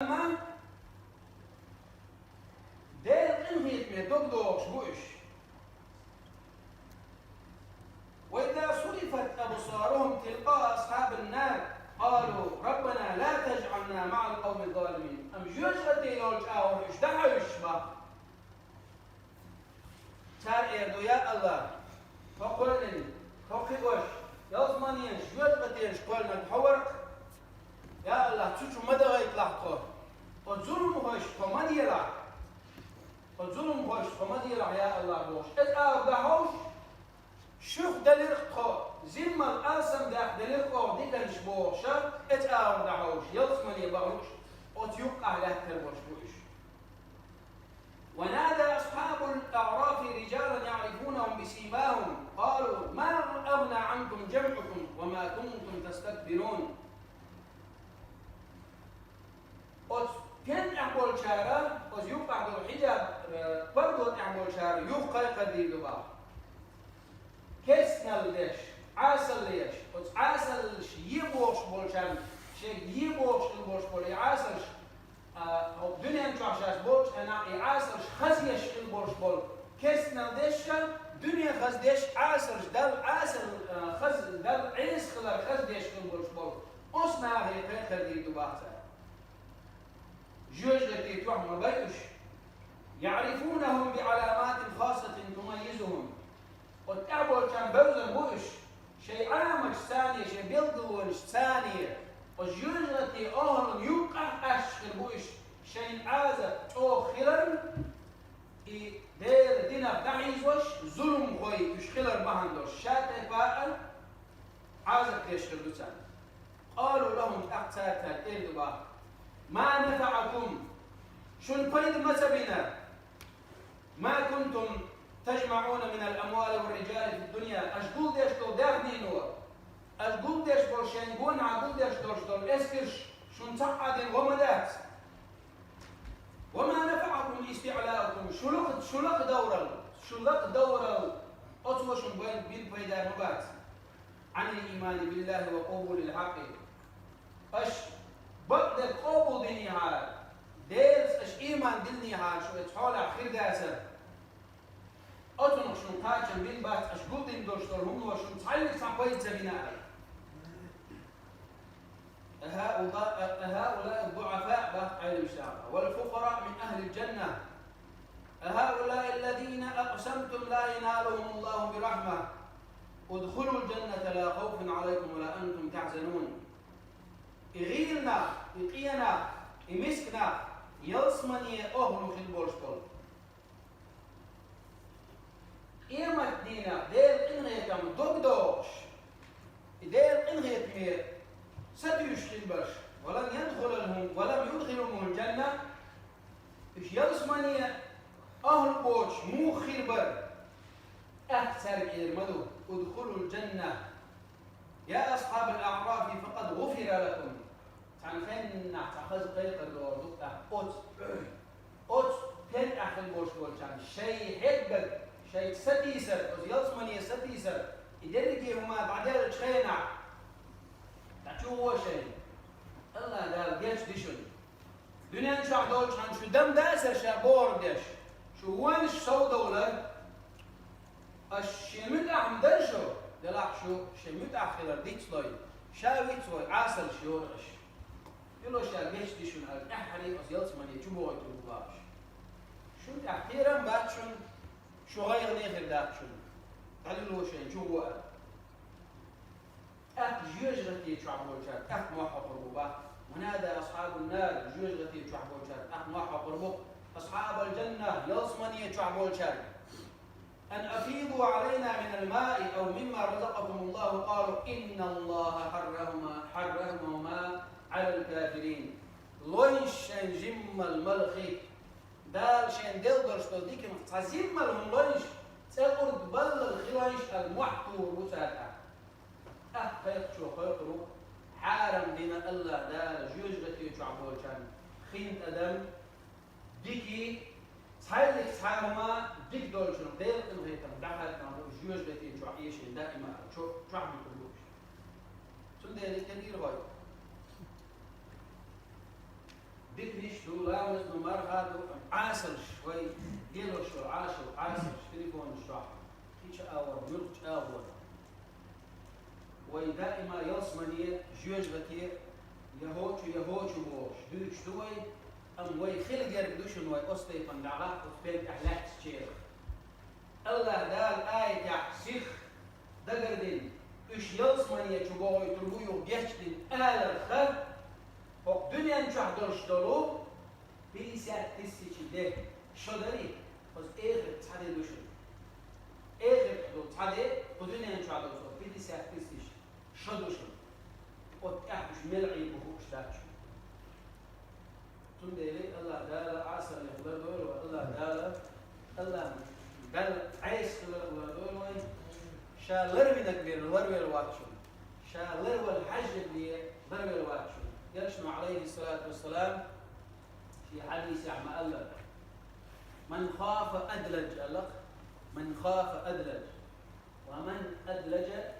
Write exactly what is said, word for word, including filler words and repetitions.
Амма Делан къинхетаме дог дохуш бу уьш. وإذا صرفت أبصارهم تلقاء أصحاب النار قالوا ربنا لا تجعلنا مع القوم الظالمين. Амма жоьжахате йолчу агӀор уьш дӀахьуьйсуш баха. Цара эр ду: «Я АллахӀ, тхо кхоьллина, тхо кхиош, ялсаманеш, жоьжахатеш кхоьллинарг хьо вара-кх. Я АллахӀ, цу чу ма дахийталахь тхо. Тхо зуламхойш тхо ма делахь. Тхо зуламхойш тхо ма делахь, я АллахӀ», – бохуш, иза ала дӀахьовш, шух делира-кх тхо, зиммал алсамдех делира-кх оха диканаш бохуша, иза ала дӀахьовш, ялсамане бахарш, оцу юккъехь лаьттара болуш бу уьш. ونادى أصحاب الأعراف رجالا يعرفونهم بسيماهم قالوا ما أغنى عنكم جمعكم وما كنتم تستكبرون. Оцу пен тӀехь болчара, оцу юккъехь долу хьиджаб, э, пардо тӀехь болчара юха кхайкхар дийр ду баха. Керстанал деш, Ӏасал еш, оцу Ӏасалш е бохуш болчарна, шега е бохуш хила болуш болу и Ӏасалш, а, хӀокху дуьнен чохь шаьш болчу хенахь и Ӏасалш хазъеш хила болуш болу, керстанал дешша, дуьне хаздеш, Ӏасалш Далла Ӏасал, а, хаз-, Далла Ӏеса хилар хаздеш хила болуш болу, оцу нахе кхайкхар дийр ду баха цара. Жоьжахате чохь ма бай уьш. يعرفونهم بعلامات خاصة تميزهم. Оцу тӀехь болчарна бевзар бу уьш, шайн Ӏаламаташца, шайн билгалонашца, оцу жоьжахате охӀлун юккъехь къаьсташ хир бу уьш, шайн Ӏазап чӀогӀа хиларна, и Делан динах дӀахьийзош, зуламхой уьш хилар бахьана долуш, ша тӀе паа Ӏазап деш хир ду царна. قالوا لهم, тӀаккха цара цаьрга эр ду баха: ما نفعكم, шуна пайда ма ца бина, ما كنتم تجمعون من الأموال والرجال في الدنيا, аша гулдеш долу даьхнино, аша гулдеш болу шайн гонахь гулдеш долуш долу эскарш шуна цхьа а дина гӀо ма дац. وما نفعكم استعلاؤكم, шу лакха-, шу лакхадоврал, шу лакхадоврал, оцо шуна бай-, бина пайда ма бац. عن الإيمان بالله وقبول الحق. Аша бакъдерг къобалдинехьара, Делаца аша ийман диллинехьара шу оцу хьолехь хир дацара. Оцунах шуна кхачам бина бац, аша гулдина долуш долу хӀумано шуна цхьаьнниг цхьа пайда ца бина аьлла. أهؤلاء، أهؤلاء الضعفاء, бах Ӏеламнаха, والفقراء من أهل الجنة. أهؤلاء الذين أقسمتم لا ينالهم الله برحمة. ادخلوا الجنة لا خوف عليكم ولا أنتم تحزنون. И гӀийла нах, и къен нах, и миска нах ялсамане охӀлу хила болуш болу. Къематдийнахь Делан къинхетам дог дохуш, и Делан къинхетаме сатуьйсуш хила берш, ولم يدخلهم، ولم يدخلهم الجنة, уьш ялсамане охӀлу боцуш муха хир бара? ТӀаккха цаьрга эр ма ду: ادخلوا الجنة يا أصحاب الأعراف فقد غفر لكم. Цхьана хеннахь цхьа хаза кхайкхар догӀур ду тӀаккха оцу, оцу пен тӀехь хила болуш болчарна, шайн хьегнарг, шайга сатийсар, оцу ялсамане сатийсар, и дерриге хӀума дӀаделлачу хенахь, дӀа чу гӀо шайна. АллахӀ Дала гечди шуна. Дуьнен чохь долчу хьан шу дам дацара ша бохург деш, шу вонаш совдовлар, аша шен муьтӀахь ма дара шу, делахь шу шен муьтӀахь хилар дицлой, ша вицлой, Ӏасалш йора аша. Юло ша гечди шуна аьлла, тӀаьххьаре оцу ялсамане чу бохуьйтур бу бахаш. Шун тӀехь кхерам бац шуна, шу гӀайгӀане хир дац шуна. ДӀалуьло шайн чу гӀо аьлла. ТӀаккха жоьжахати чохь болчара тӀаккха мохь хьокхур бу бах. ونادى أصحاب النار, жоьжахати чохь болчара тӀаккха мохь хьокхур бу. أصحاب الجنة, ялсамани чохь болчара. أن أفيضوا علينا من الماء أو مما رزقكم الله قالوا إن الله حرمهما، حرمهما على الكافرين. Лойнаш шайн жиммал малхи, Дала шайн делла долуш долу диканах цхьа зиммал хӀума лойнаш, цӀе урд баллал хилойнаш аьлла мохь тухур бу цара тӀаккха. ТӀаккха кхайкхачо кхойкхур ву: хьарам дина АллахӀ Дала жоьжахати чохь болчарна хин тӀадам, дики, цхьаьллиг цхьа хӀума дика долчунах Делан къинхетам дӀахаьдна бу жоьжахати чохь эшийна даима чо-, чохь битар бу уьш. Цундела и тенира гӀой. Диканаш ду, ламаз ду, марха ду, Ӏасалаш, вай лелош йола Ӏасал, Ӏасалаш, телефонаш чохь, кхин чу агӀор, муьлххачу агӀор. Вай даима ялсамане, жоьжахате, я хӀокху чу, я хӀокху чу бохуш, дуьйцуш ду вай, амма вай хила герга ду шуна вай оцу тайпана дӀагӀа, оцу пен тӀехь лаьттачеран. АллахӀ Дала аятехь сиха дагардина, уьш ялсамане чу бохуьйтур бу юха гечдина аларх, хӀокху дуьнен чохь долуш долу пятьдесят тысяча де шо дарий, оцу эхарт цхьа де ду шуна. Эхартахь долу цхьа де, кху дуьнен чохь долу со пятьдесят тысяч шо ду шуна. Оцу тӀехь уьш мел Ӏийр бу хууш дац шуна. Цундела АллахӀ Дала Ӏасаллех лардойла вай, АллахӀ Дала, АллахӀ Дала Ӏеса хиларх лардойла вай. Ша ларвинарг бен ларвелла вац шуна. Ша ларвала хьаьжжинарг бен ларвелла вац шуна. Элчано, Ӏалайхиссалату вассалам, шен хьадисехь ма-аллара: «Ман хафа адлаж», аьлла-кх, «Ман хафа адлаж». «Ва ман адладжа